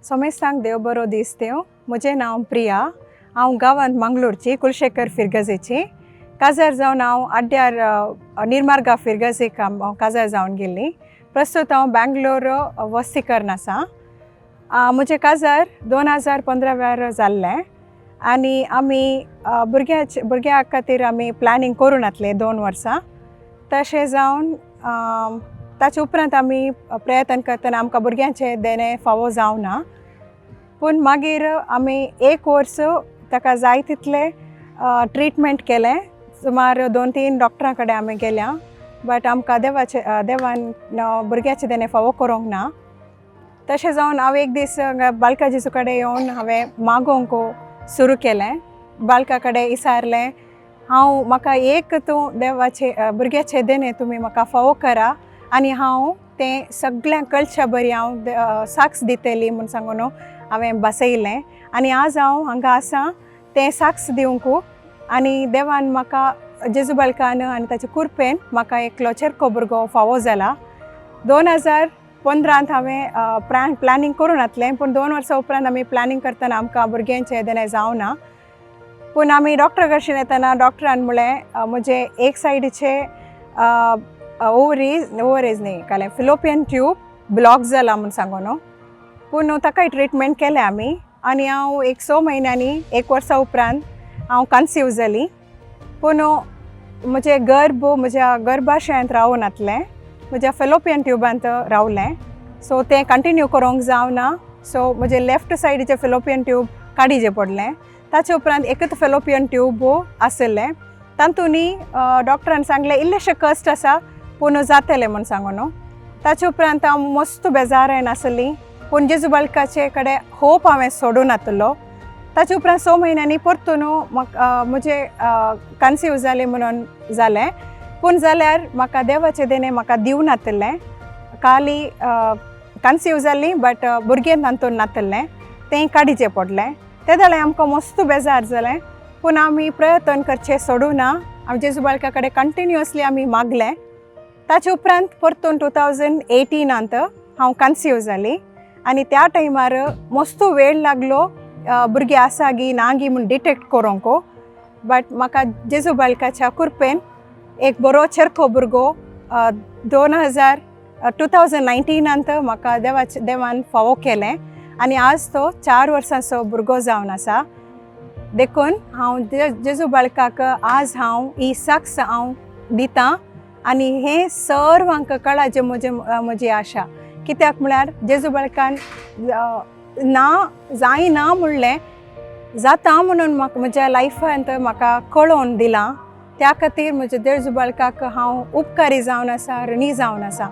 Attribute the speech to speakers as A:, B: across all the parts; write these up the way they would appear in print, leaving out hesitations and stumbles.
A: सोमेस्तांक देव बरो दीस दिवं. म्हजें नांव प्रिया. हांव गांवांत मंगळूरची, कुलशेखर फिरगजेची. काजार जावन हांव अड्ड्यार निर्मार्गा फिरगजेक हांव काजार जावन गेल्ली. प्रस्तुत हांव बँगलोर वस्ती करून आसा. म्हजें काजार 2015 वेळार जाल्लें आनी आमी भुरग्याचे भुरग्या खातीर आमी प्लॅनिंग करून आसले 2 वर्सां. तशें जावन ताचे उपरांत आमी प्रयत्न करतना आमकां भुरग्यांचें देणें फावो जावना. पूण मागीर आमी एक वर्स ताका जाय तितलें ट्रिटमेंट केलें. सुमार दोन तीन डॉक्टरां कडेन आमी गेल्या, बट आमकां देवाचे देवान भुरग्याचें देणें फावो करूंक ना. तशें जावन हांव एक दीस हांगा बालका जेजू कडेन येवन हांवें मागोवंक सुरू केलें. बालका कडेन विचारलें हांव, म्हाका एक तूं देवाचें भुरग्याचें देणें तुमी म्हाका फावो करा आनी हांव तें सगळ्यांक कळच्या बरी हांव साक्ष दितली म्हूण सांगून हांवें बसयलें. आनी आज हांव हांगा आसा तें साक्ष दिवंक. आनी देवान म्हाका, जेजू बालकान आनी ताचे कुरपेन म्हाका एकलो चेरको भुरगो फावो जाला. 2015त हांवें प्लॅनिंग करून आसलें, पूण 2 वर्सां उपरांत आमी प्लॅनिंग करतना आमकां भुरग्यांचें देणें जावना. पूण आमी डॉक्टरा कडल्यान येतना डॉक्टरान म्हणलें, म्हजें एक सायडीचे ओवरीज, ओवरीज न्ही कालें, फिलोपियन ट्यूब ब्लॉक जाला म्हूण सांगून. पूण ताकाय ट्रिटमेंट केलें आमी आनी हांव एक 6 म्हयन्यांनी, एक वर्सा उपरांत हांव कन्सीव जाली. पूण म्हजें गर्भ म्हज्या गर्भाशयांत रावूं नासलें, म्हज्या फेलोपियन ट्युबांत रावलें. सो तें कंटिन्यू करूंक जावना. सो म्हजें लेफ्ट सायडीचें फेलोपियन ट्यूब काडीचें पडलें. ताचे उपरांत एकच फेलोपियन ट्यूब आशिल्लें. तातूंनी डॉक्टरान सांगलें, इल्लेशें कश्ट आसा पूण जातलें म्हूण सांगून. ताचे उपरांत हांव मस्त बेजारान आसली, पूण जेजू बालकाचे कडेन होप हांवें सोडूं नातलो. ताचे उपरांत 6 म्हयन्यांनी परतून म्हाका म्हजें कन्सीव जालें म्हणून जालें. पूण जाल्यार म्हाका देवाचें देणें म्हाका दिवं नातलें. खाली कन्सीव जाली, बट भुरगें तातूंत नातलें, तें काडीचें पडलें. ते जाल्यार आमकां मस्त बेजार जालें, पूण आमी प्रयत्न करचें सोडूं ना. आमी जेजू बालका कडेन कंटिन्युअसली आमी मागलें. ताचे उपरांत परतून 2018त हांव कन्सीव जाली आनी त्या टायमार मस्त वेळ लागलो भुरगें आसा गी ना गी म्हूण डिटेक्ट करूंक. बट म्हाका जेजू बालकाच्या कुरपेन एक बरो चेरको भुरगो दोन हजार 2019त म्हाका देवाचे देवान फावो केलें आनी आज तो 4 वर्सांचो भुरगो जावन आसा. देखून हांव जेजू बालकाक आज हांव ही साक्ष हांव दितां आनी हें सर्वांक कळाचें म्हजें म्हजी आशा. कित्याक म्हळ्यार जेजू बालकान ना जायना म्हणलें, जाता म्हणून म्हाका म्हज्या लायफांत म्हाका कळोवन दिलां. त्या खातीर म्हज्या जेजू बालकाक हांव उपकारी जावन आसा, ऋणी जावन आसा.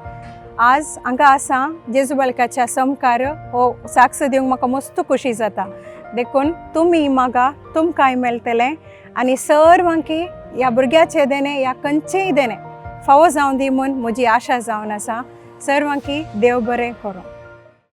A: आज हांगा आसा जेजू बालकाच्या समकार हो साक्ष दिवंक म्हाका मस्त खोशी जाता. देखून तुमी मागा, तुमकांय मेळटलें. आनी सर्वांकी ह्या भुरग्याचें देणें ह्या खंयचेय देणें फावो जावन दी म्हूण म्हजी आशा जावन आसा. सर्वांकी देव बरें करूं.